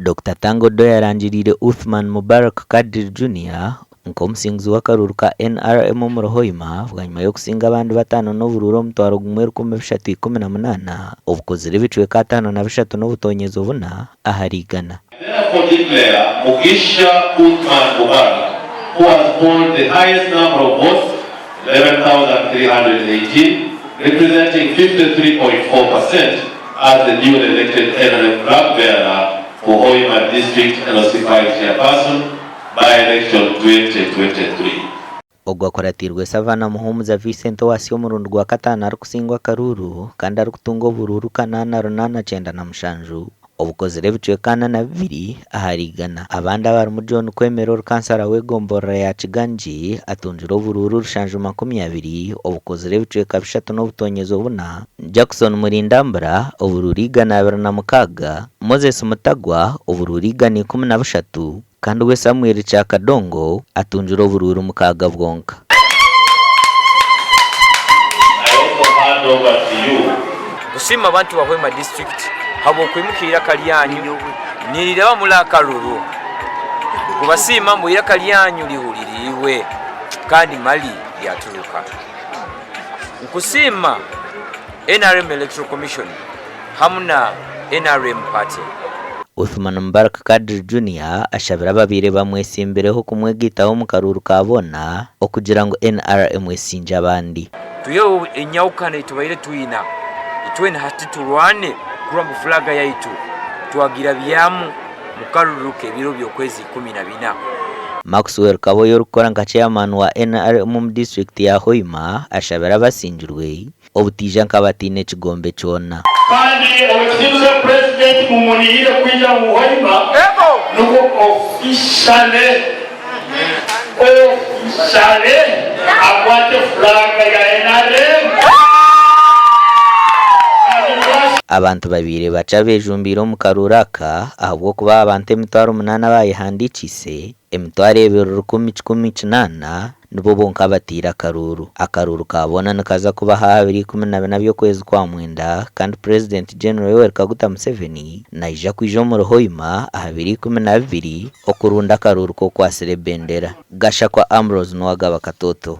Dokita Tanga Odoi arangiriire Uthman Mubarak Kadri Junior nk'omusinguzi w'akaruuru ka NRM omuri Hoima bwanyima y'okusinga abandi bataano n'oburuuru omutwaro gumwe 1318 obukozire ebicweka 53 n'obutoonyezo buna ahari igana. I therefore declare Mugisha Uthman Mubarak who has polled the highest number of votes, 11,318, representing 53.4% as the newly elected NRM flag bearer for Hoima District LC5 Chairperson by-election 2023. Ogu akuratiirwe Savannah Muhumuza Vincent owaatsya omurundi gwa kataano arikusingwa akaruuru kandi arikutunga oburuuru 8897 obukozire ebicweka 42 ahari igana. Abandi abarimu John Kwemera ori kansara w'egomborora ya Kigangi atungire oburuuru 720 obukozire ebicweka bishatu n'obutonyezo buna, Jackson Murindambura oburuuru 226, Moses Mutagwa oburuuru 113, Kandi we Samuel Kyakadongo atungire oburuuru mukaaga bwonka. I also hand over to you. Nkusiima abantu ba Hoima district habw'okwimuka eiraka ryanyu niriraba muri akaruru. Nkubasiima mbu eiraka ryanyu rihuririibwe kandi mali ryaturuka. Nkusiima nrm Electoral Commission hamu na nrm Party. Uthman Mubarak Kadri Junior ashabire ababaire bamwetsimbireho kumwegaitaho omu karuuru ka boona okugira ngu nrm esingye abandi. Twiheho enyahukana ei tubaire twina, itwena hati turwane kurora ngu fulaga yaitu twagirabyamu mu karuru k'ebiro by'okwezi 14. Maxwell Kaboyo orikukora nka Chairman wa nrm omu disiturikiti ya Hoima ashabire abasingirwe Obutaija nk'abataine kigombe kyona. Kandi owekitiinisa Purezidenti mumunihire kwija omu Hoima nukwo officially officially akwate flag ya nrm. Abantu babaire bakye abejumbiire omu karuuru aka ahabw'okuba abantu 8000 abayehandiikiise, 2180 Nibo bonka abataire akaruuru. Akaruuru ka boona nikaza kubaho aha biro 14 by'okwezi kwa Mwenda kandi Purezidenti General Yoweri Kaguta Museveni naija kwija omuri Hoima aha biro 12 okurunda akaruuru k'okwatsire ebendera. Gashakwa Ambrose Nuwagaba Katoto.